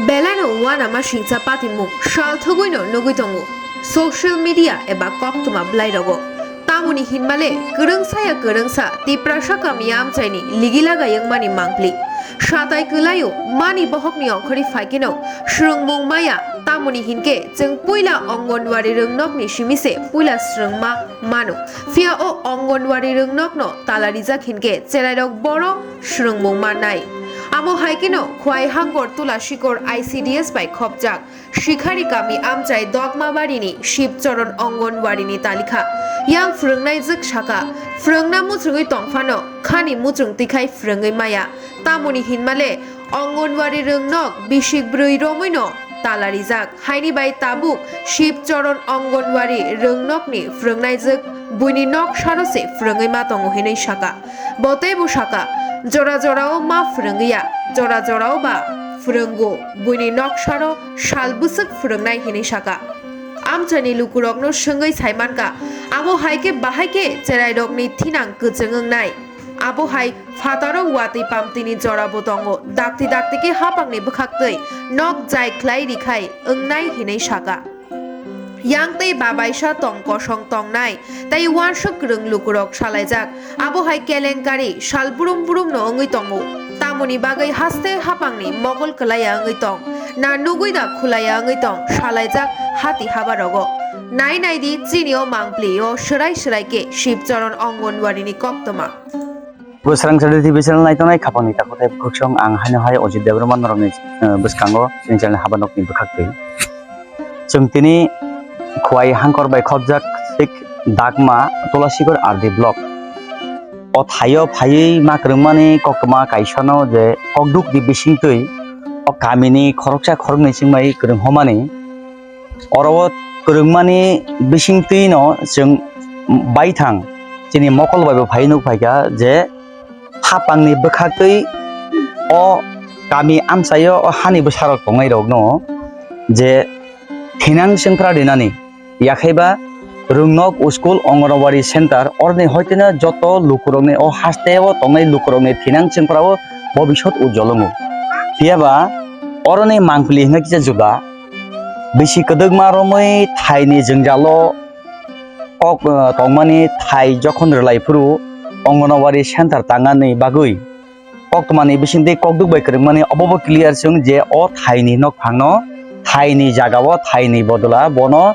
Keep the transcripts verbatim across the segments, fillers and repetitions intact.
Belai no uanama singcha patimung salthogwi no nugwi tongo social media eba koktwma bwlai rogo. Tamoni hinmale kwrwngsa ya kwrwngsa Tiprasa kami amchaini ligilaga wngmani mangpli. Satai kwlaio mani bohokni ongkhorwi phaikeno swrwngmung maya, tamoni hinkhe chwng puila Anganwadi rwngnokni simi se puila swrwngma mano. Phiya o Anganwadi rwngnokno tala rijak hinkhe cherairok bono swrwngmung mannai. Amo hai kheno Khwai Hangkor Tulashikor I C D S bai khopjak Shikhari kami amchai Dokmabarini Shibcharan Anganwarini talikha. Yang phwrwngnaijwk saka, phwrwngna muchungwi tongphano khani muchung twikhai phwrwngwi maya. Tamoni hinmale Anganwadi rwngnok bisik bwrwi romwino tala rijak. Haini bai tabuk Shibcharan Anganwadi rwngnokni phwrwngnaijwk buini nok saro se phwrwngwi ma tongo hinwi saka. Bo teibo saka, jora jorao ma phwrwngwi ya, jora jorao ba phwrwngo, buini nok saro sal bwswk phwrwngnai hinwi saka. Amchaini lukurokno swngwi saimankha, abo hai khe bahai khe cherairokni thinang kwchwng wngnai. Abo hai phataro watwi pamtwini jorabo tongo, dakti dakti khe hapangni bwkhaktwi nok jai khlai rikhai wngnai hinwi saka. Yang tei babaisa tong kosong tongnai tei uansuk kwrwng lukurok salaijak. Abo hai kelenkari sal burum burum no wngwi tongo. Tamoni bagwi haste hapangni mogol kwlaiya wngwi tong, na nugwi da khulaiya wngwi tong salaijak hati haba rogo. Nai nai di chini o mangpli o swrai swrai khe Shibcharan Anganwadi ni koktwma. Bwsarang Channel T V channel naitongnai khapangni takhuk tei bwkhwksong ang haino hai Ojit Debbarma norokni, eh, bwskango chini channel haba nokni bwkhaktwi. Chwng tini Khwai Hangkor bai khopjak sik Dakma Tulasikor R D block. O thaio phaiwi ma kwrwngmani koktwma kaisano je kokdukni bisingtwi o kamini khoroksa khoroknwi chwngbai kwrwng homani. Oro o kwrwngmani bisingtwino chwng baithang chini mokol bai bo phai nukphaikha je hapangni bwkhaktwi o kami amchaio o hani bwsarok tongnairokno je thinang chwngphra rinani, yakhaiba rwngnok, school, Anganwadi center, oroni hoiteno joto lukurokni o hasteo tongnai lukurokni thinang chwngphrao bobisot ujjol wngo. Phiyaba oroni mangpili hwnkhe kisa juda. Bisi kwdwkma romwi thaini jwngjalo kok, eh, tongmani thai jokhon rwlai phuru Anganwadi center tangani bagwi koktwmani bisingtwi kokduk bai kwrwngmani obo bo clear chwng je o thaini nokphangno thaini jagao thaini bodola bono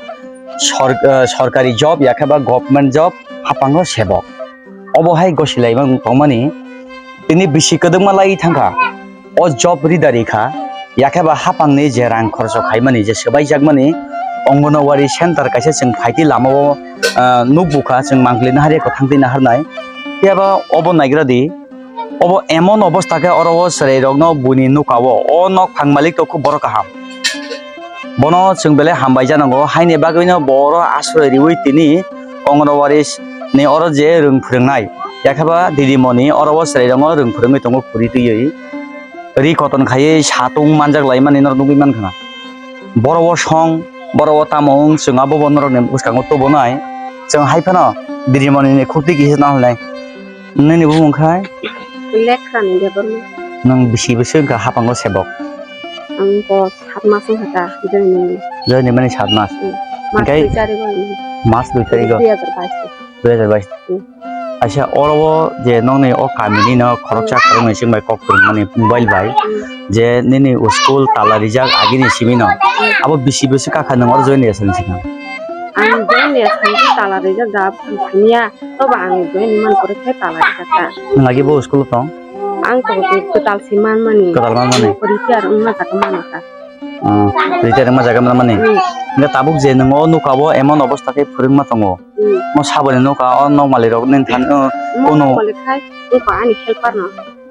sor-, eh, sorkari job yakheba government job haphango sebok. Obo hai gosilai tongmani tini bisi kwdwkma lai thangkha. O job rida rikha, yakheba hapangni je rang khorcho khaimani, je swbaijakmani, Anganwadi center kaisa chwng phaitwi lamao, ah, nukbukha, chwng mangpili naharya kwthangtwi naharnai. Phiyaba obo naigradi, obo emon obostha khe oro o chwrairokno buini nukao, o nokphang malik to khub borok kaham. Bono chwng belai hambai janango, haini bagwino bo oro asroi riwi tini Anganwadi ni oro je rwng phwrwngnai, yakheba didimoni oro o chwrairokno rwng phwrwngwi tongo khuri twiwi. Ri koton khaiwi satung manjak laimani norok nugwi mankha na. Borok o song, borok o tamo wng, chwng abobo norokni bwskango tubunai. Chwng hai phano didimoni ni khukti kisa naharnai. Nini bumung khai? Lekha ni Debbarma. Nwng bisi bwswk wngkha haphango sebok? Ang bo sat mas wngkha ta join ni. Join ni mani sat mas. Hmm. Mas Hingkai dui tarik o ni. Mas dui tarik o? Dui hajar bais. Dui hajar bais. Hmm. Aisa oro o je nokni o kami ni no khoroksa khoroknwi chwng bai kok kwrwng mani mobile bai. Hmm. Je nini school tala rijak agini simi no. Hmm. Abo bisi bwswk kakha nwng oro join ni aswk sika? Ang join ni aswk tala rijak da thangya. Toba ang join man kore khe tala rijak ta. Nwng agi bo school o tong? Ang to kwtal si man mani. Kwtal man mani. Retire wngma jaga mano ta. Ah, retire wngma jaga mano mani. Hmm. Hingke tabuk je nwng o nukha o emon obostha khe phwrwngma tongo. Hmm. Mo saboni nukha o nokmali rok nini thani, o, Mo kuno nokmali khai nukha ani helper no.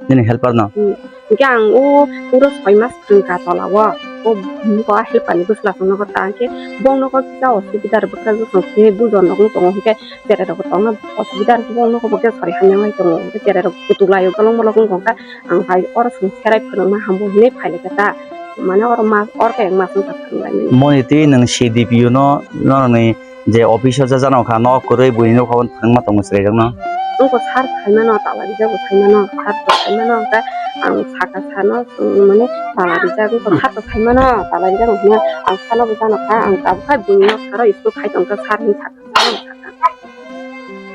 Nini helper no? Hmm. Hingke ang o puro soi mas kwrwngkha tola o. O, o helper ni bwsla song nogo ta hingke bong nogo kisa osubida rok bwkha bwsong se bujo nog tongo hingke cherai rok tongna osubida rok bong nogo bo khe sori hamya wng tongo hingke cherai rok kutuk lai o bolong bolong wng tongkha ang bai oro song serai phwrwngma hambo hinui phai laikha ta mane oro mas oro khe ang mas wng kha phwrwng lai mani. Moni twi nwng C D P O no norokni je office o cha jana kha nok kwrwi buini nokha phwrwngma tongo cherai rok no. Wngkha sir phaimano, tala rijak bo phaimano, sir bo phaimano, hwnkhe ang saka sano, mane tala rijak, wngkha sir bo phaimano, tala rijak wngkha, ang sano bo jano kha, ang tabuk khai buino saro school khai tongkha sir hinwi saka.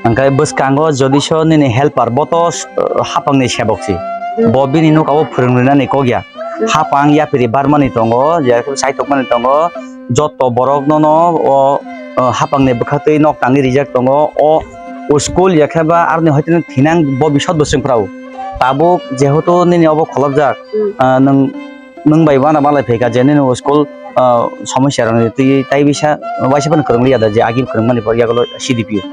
Hwnkhe bwskango jodiso nini helper bo to, uh, hapangni sebok si. Hmm. Bo bini nokao phwrwng rinani kok ya. Hmm. Hapang yapri barmani tongo, je khe chaitokmani tongo. Joto borok nono o, o hapangni bwkhaktwi nok tangwi rijak tongo. O, o school ya khe ba aroni hoiteno thinang bo bisot bo chwng phrao. Tabuk jehetu nini obo kholopjak, Hmm. ah, nwng, nwng bai uana malai phaikha je nini o school, ah, somosya rokni twi tai bisa waisa phano kwrwng liya da je agi kwrwngmani pore yagulo C D P O.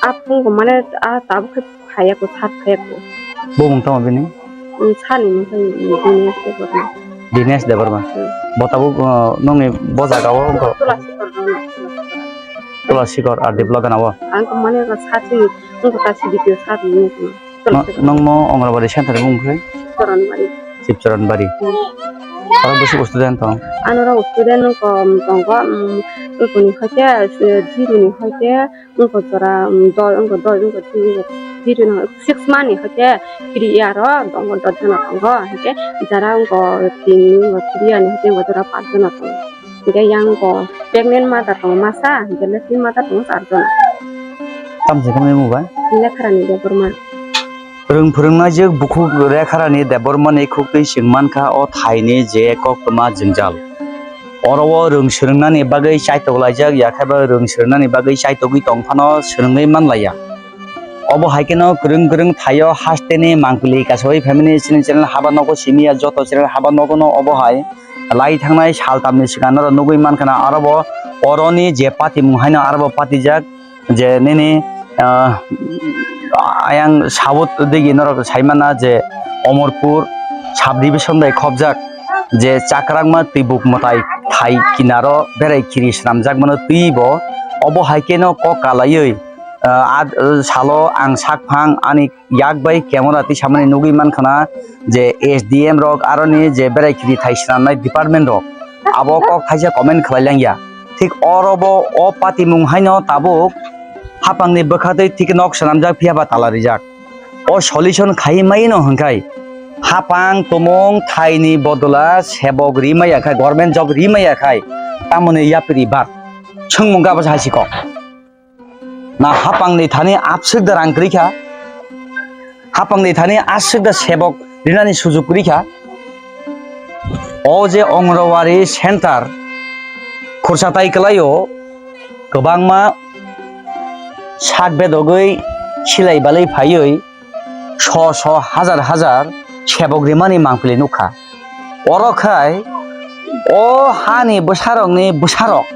A phungo mane a tabuk khe phaiya ko, sir phaiya ko. Bo mung tamo bini? Um, sani mung khai Dinesh Debbarma. Dinesh Debbarma. Hmm. Bo tabuk, uh, nongni bo jaga o wngkha? Tula Sikor, Tula Sikor. Tula Sikor, R D block gana o? Ang ko mane ko sachini, wngkha ta C D P O sachini wngkha. Tula Sikor. Nongmo Anganwadi center ni mung khai? Chipcharanbari. Chipcharanbari. Hmm. Oro bwswk student tong? Ano oro student wngkha, um, tongo, um, wngkha ni hoite, uh, zero ni hoite, Wngkha jora, um, dol, wngkha dol, wngkha twi, wngkha twi, wngkha six mani hwnkhe kiri ya aro, wngkha dot jona tongo, hwnkhe jara wngkha tini, wngkha kiri ya ni hwnkhe wngkha jora paanch jona tongo. Hwnkhe yang wngkha pregnant mother tongo masa, hwnkhe latrine mother tongo char jona. Tamo se tamo emo bai? Lekharani Debbarma. Rwng phwrwngnaijwk bukhuk Rekharani Debbarmani khuktwi chwng mankha o thaini je koktwma jwngjal. Oro o rwng swrwngnani bagwi chaitoklaijak, ya khe bo rwng swrwngnani bagwi chaitogwi tong phano swrwngwi manlaiya. Obo hai kheno kwrwng kwrwng thaio hasteni mangpili kasawi phaimani chini channel haba nogo simiya joto channel haba nogono obo hai lai thangnai saltamni swkang norok nugwi mankha na aro bo oroni je patimung haino aro bo patijak. Je nini, ah, ayang south digi norok saimana je Omorpur sub division bai khobjak je Chakrakma Twibuk mwtai thai kinaro berai khiri swnamjak mano twi bo. Obo hai kheno kok kalaiwi, ah, ad-, salo ang sakphang ani yak bai camera twi samani nugwi mankha na je S D M rok aroni je berai khiri thai swnamnai department rok abo kok thaisa comment khlai langya. Thik oro bo o patimung haino tabuk hapangni bwkha twi thik nok swnamjak phiya ba tala rijak. O solution khai mai no hwnkhai hapang tumung thaini bodola sebok ri maya khai, government job ri maya khai tamoni yapri bar. Swngmung gabos hai si kok. Na hapangni thani aswk da rang kwrwi kha, hapangni thani aswk da sebok rinani sujuk kwrwi kha. O je Anganwadi center khursa tai kwlaio, kwbangma sak bedogwi silai balwi phaiwi so so hazar hazar sebok rimani mangpili nukha. Oro khai o hani bwsarokni bwsarok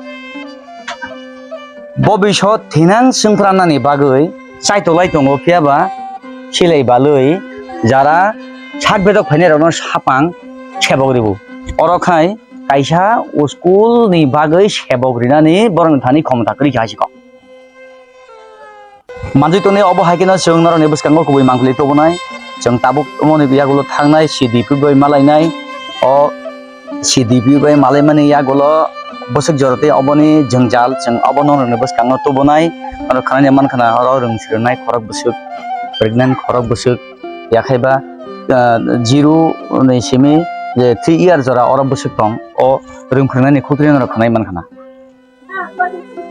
bobisot thinang swngphrannani bagwi chaitolai tongo, phiya ba silai balwi jara sak bedok phainai rokno sapang sebok ribu. Oro khai kaisa school ni bagwi sebok rinani borokni thani khomota kwrwi kha hachiko. Manjui tonwi obo hai kheno chwng norokni bwskango kubui mangpili tubunai. Chwng tabuk omoni yagulo thangnai C D P bai malainai. O C D P bai malaimani yagulo bwswk jorotwi oboni jwngjal chwng obo norokni bwskango tubunai. Norok khwnani mankha na oro rwng swrwngnai khorok bwswk, pregnant khorok bwswk, yakhaiba, ah, zero ni simi je three year jora oro bwswk tong. O rwng phwrwngnani khuktwi norok khwnai mankha na.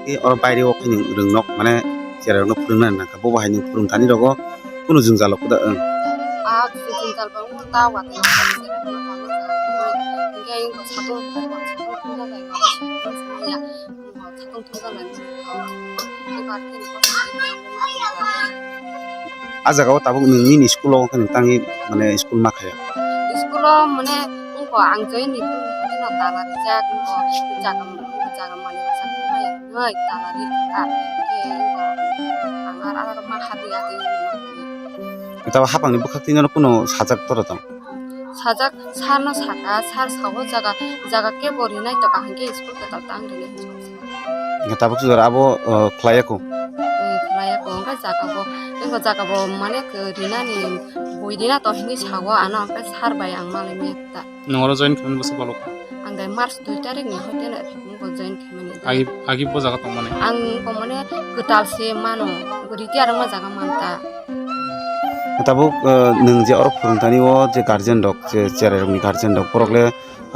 Tei oro baire o khe nwng rwng nok, mane, cherai rokno phwrwngna nang kha, bo bo hai nwng phwrwng thani rogo kunu jwngjal rok kwda wng. A jwngjal bo wng ta wa ta, hingke wng satung satung thung jaga, satung thung jaga. Ah jaga o tabuk nwng nini school o khe nwng tangwi, mane, school ma khaya? School o, mane, wngkha ang join ni phone no tala rijak, wngkha jaga, jaga mani rwchapmani bai tala rijak, khe wngkha ang aro, aro ma kha di ati. Tabuk hapang ni bwkhak twi no kuno sajak toro tong? Sajak, sir no saka, sir sao jaga, jaga kebo rinai to kaham khe school kwtal tang rinai hinwi sa. Hingke tabuk sujaro abo, o, khlaiya kho? Ee, khlaiya kho. Hingke jaga bo, hingke jaga bo mane khe rinani bui rina to hinwi sao ano, hingke sir bai ang malai maya ta. Nwng oro join khlaimani bwswk balo kha? Ang March dui tarik ni hoite no join khaimani. Agi, agi bo jaga tongmani? Ang ko mane kwtal se mano, retire wngma jaga manta. Tabuk, eh, nwng je oro phwrwngtani o je guardian rok, je cherai rokni guardian rok, borok le,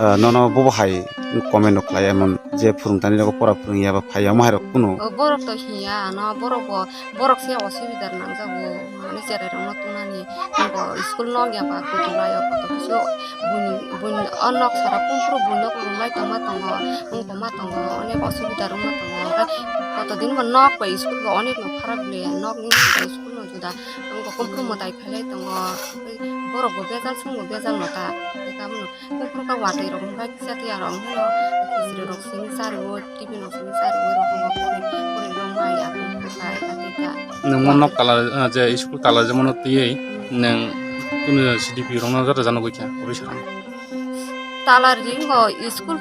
eh, nono bobo hai comment rok khlai, emon je phwrwngtani rogo pora phwrwngya ba phaiya, omo hai rok kunu? O, borok to hiya ano, borok bo, borok se osubidar nangjago, mane cherai rokno tunani, bo school nok ya ba kutu laio, koto kisu buini, buini o nok sara kumpru buino kwrwng lai tongma tongo, wng tongma tongo, onek osubidar wngma tongo, hwnkhe koto din bo nok bai school bo onek no pharak le, nok ni juda school no juda, wng bo kumpru mwtai khailai tongo, borok bo bejal, chwng bo bejal no ta, hwnkhe abono. Buphuru ka watwi rok wngkha kisa tiya rok wngkha no, khichri rok simi chariwi, tiffin rok simi chariwi rok wngkha, pori pori rok mai ya wngkha, ya tei ta. Nwng mo nok tala, ah, je school tala je mono twiwi nwng kunu C D P rok no joto jano gwi kha, officer rok. Tala ri ngo school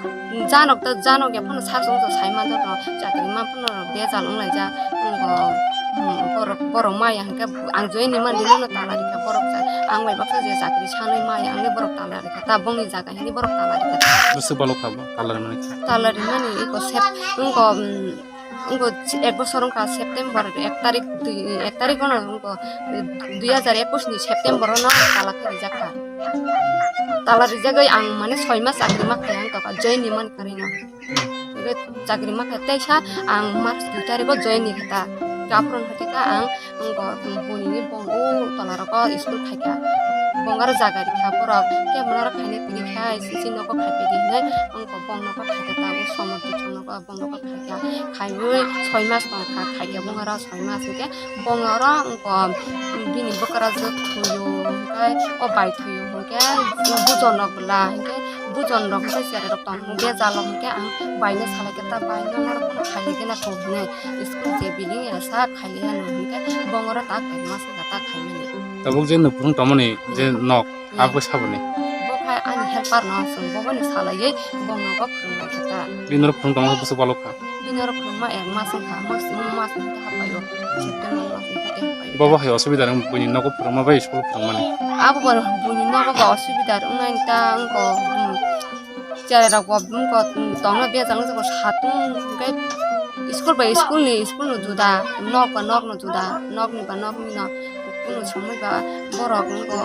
janok ta janok ya phano sak song sai ma joto chakri ma phano bejal wng lai jak wngkha, hmm, borok, borok mai ya hwnkhe ang join ni mani no tala ri kha borok cha, ang bai baksa je chakri sanwi mai ya ang borok tala ri kha. Ta bongni jaga hini borok tala ri kha. Bwswk balok kha bo, tala rimani kha? Tala rimani iko sep, wngko, mm, wngko ek bosor wngkha September ek tarik, dui, ek tarik ono wngko, eh, dui hajar ekus ni September ono tala khe rijak kha. Tala rijagwi ang mane soi mas chakri ma khai ang tokha join ni man karino. Hwnkhe chakri ma khe teisa ang March dui tarikh o join ni kha ta. Hwnkhe aphuru hwnkhe kha ang wngkha buini bong o tola rogo school khaikha. Bong aro jaga rikha borok khe mwnaro khaina kwrwi kha chini nogo khaipai di hinwi wngkha bong nogo khaikha ta o somor twi chwng nogo bong nogo khaikha. Khaiwi soi mas tongkha khaikha bong aro soi mas hwnkhe bong aro wngkha bini bwkrajwk thwio hwnkhe o bai thwio hwnkhe bujon rok bwla hwnkhe bujon rok hwnkhe cherai rok tong bejal rok hwnkhe ang bai no salai khe ta bai no oro phano khailai khe na kok hwnwi school je building ya sa khailai ya no hwnkhe bong oro ta khaima saka ta khaimani. Tabuk je nwng phwrwng tongmani je nok abo saboni? Bo khai ani helper no chwng bo bai no salaiwi bong nogo phwrwng lai khe ta. Bini oro phwrwng tongma bwswk balok kha? Bini oro phwrwngma ek mas wngkha, mas, mas wngkha hapai o, September mas wngkha tei hapai o. Bobo hai osubida wng buini nogo phwrwngma bai school phwrwngmani? Abo bo buini nogo bo osubida wngnai ta wngkha, hmm, cherai rok bo wngkha, hmm, tongna bejal wngkha satung hwnkhe school bai school ni, school no juda, nok ba nok no juda, nok ni ba nok ni no kunu somoi ba borok wngkha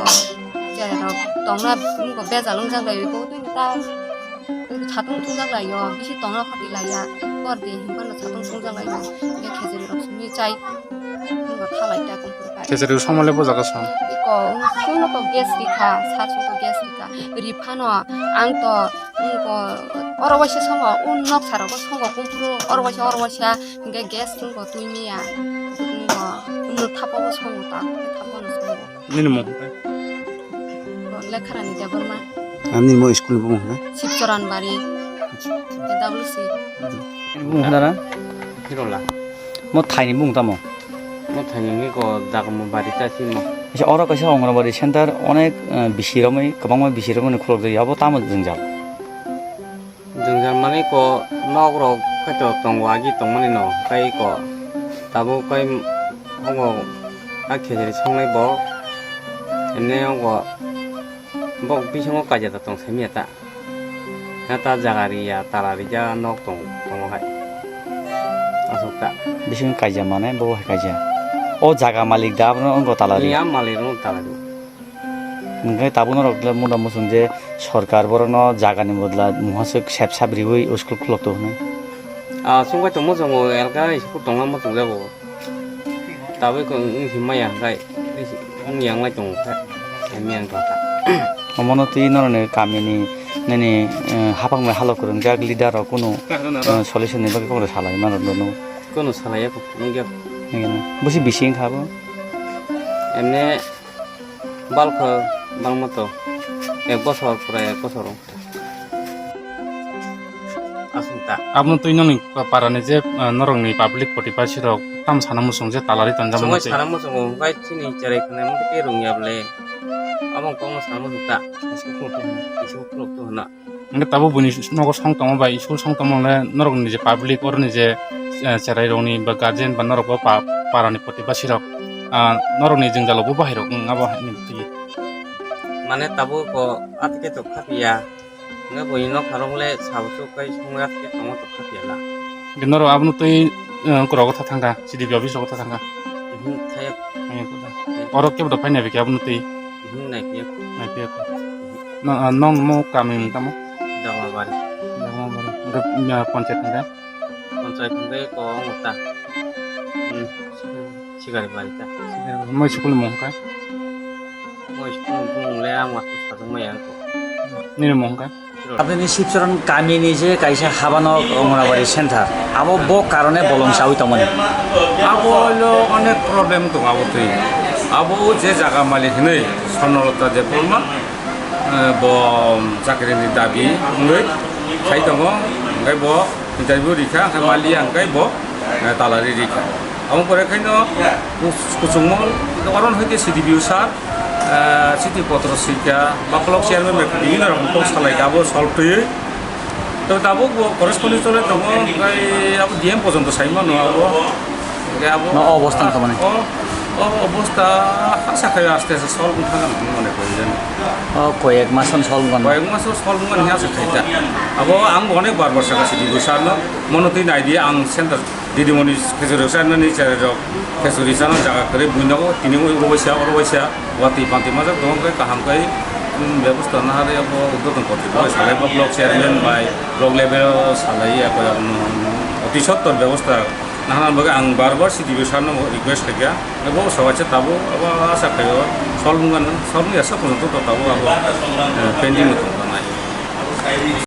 cherai rok tongna wngkha bejal wngjak bai kok ta. Satung tungjak lai o, bisi tongna khoti lai ya. Por di hinba no satung tungjak lai o. Hingke khejori rok simi chai. Hinba khalai ta kumpur kai. Khejori rok songmale bo jaga song. Iko, sung no to gas rikha, sar sung to gas rikha. Riphano ang to, iko, oro waisa songo, un nok saro bo songo kumpuru, oro waisa, oro waisa, hingke gas sung bo tui miya. Hingo, un no thapa bo songo ta, thapa no songo. Nini mung hwnkhe? Lekharani Debbarma. Ani mo school ni bumung hwnkhe? Sibchoran Bari. K W C. Bumung hwnkhe dara? Hirola. Mo thaini bumung tamo? Mo thaini hwnkhe ko Dagamo Bari ta simo. Ese oro kaisa Anganwadi center onek, eh, bisi romwi, kwbangma bisi romwi khulok jago, abo tamo jwngjal? Jwngjal manwi ko nok rok kaitor tongo agi tongmani no, tei ko tabuk kai omo a khejari songnai bo emne omo bok bisingo kaijata tong saimanya ta, na ta jaga riya tala rija nok tong tongo hai aswk ta. Bisingo kaija mane bo hai kaija o jaga malik da abono wngkha tala ri. Ni a malik rok tala ri. Hingke tabuk norok le munda muchung je sorkar borokno jagani bodla muhaswk sep sap riui school khulok to hwnwi. Ah, chwngbai tongmo chwngbo elka school tongma muchungjago. Tabuk wng himma ya hwnkhe wng yanglai tongo khe, himma yang tongkha. Omono twi norokni kamini nini, eh, hapang bai halok kwrwngjak leader rok kunu, eh, solution ni bagwi kokno salai manrok no. Kunu salaiya nungya. Busi bisi wngkha bo. Emne Balkho bangma to ek bosor pura ek bosor wng. Aswk ta. Aboni twi nokni pa-, parani je, ah, norokni public protibasi rok tam sana muchung je talari tonjak mano. Songwi sana muchungo, hwnkhe chini cherai khwnai mungkhe tei rwngya bwle. Abo wng kokno sana muchung ta. Isuk khulok to hwna. Hwnkhe tabuk buini nogo song tongma bai, school song tongma le norokni je public, oroni je, eh, cherai rokni ba guardian ba norok bo pa-, parani protibasi rok, ah, norokni jwngjalo bo bahai rok wng abo hai ni twi. Mane tabuk ko atike to khapiya, Hingke bo nok pharok le sabo chuk kai songya khe tongo tokha piyala. Hingke norok abono twi, eh, korogo tha thangkha, C D P office rogo tha thangkha. Mhm, thaya. Thangya khe da. Thaya. Oro kebo da phai nai bikhe abono twi. Mhm, nai phiya. Nai phiya khe. Mhm. No, ah, nong mo kami mung tamo? Dagmabari. Dagmabari. Hingke, ah, panchayat hingke? Panchayat hingke ko ongta. Hmm. Sikari bari ta. Sikari bari. Moi school mung hingke? Moi school mung le ang waktu sajung mai ang ko. Nini mung hingke? Aboni Sibcharan kamini je kaisa habanok Ongonabari center, abo bo karone bolong chawi tongmani. Abo holo onek problem tongo abo twi. Abo je jaga malik hinwi Swarnalata Debbarma, eh, bo chakrini dabi wngwi khai tongo, hingke bo interview rikha, hingke maliya hingke bo, eh, talari rikha. Amo pore khaino kus-, kuchungmo oron hoite C D P O sir, eh, chiti potro sika, ba block chairman bai bibhinno rokom kok salaikha, abo solve twiwi. To tabuk bo correspondence chole tongo, hingke abo D M porjonto sai mano abo. Hingke abo No, o obostha wngkha mani. O, o obostha hasa khai aste aste solve wngkha mane koi jani. O, koyek mason solve wngkha. Koyek mason solve wngkha hingke asa khai ta. Abo ang bo onek bar bar saka C D P O sir no, mono twi nai di ang center Didimoni khesuri sanani cherai rok khesuri sana jaga kwrwi buino tini oro waisa oro waisa watwi pantwi majak tongo khe kaham khai, um, bebosta naharwi abo udodon kotri bai salai ba block chairman bai block level o salai ya koi, um, oti sottor bebosta nahana bagwi ang bar bar C D P O sir no request khaikha, abo sawacha tabuk abo asa khaio solve wngmani, solve wngya sa porjonto tabuk abo, eh, pending tongkha nai.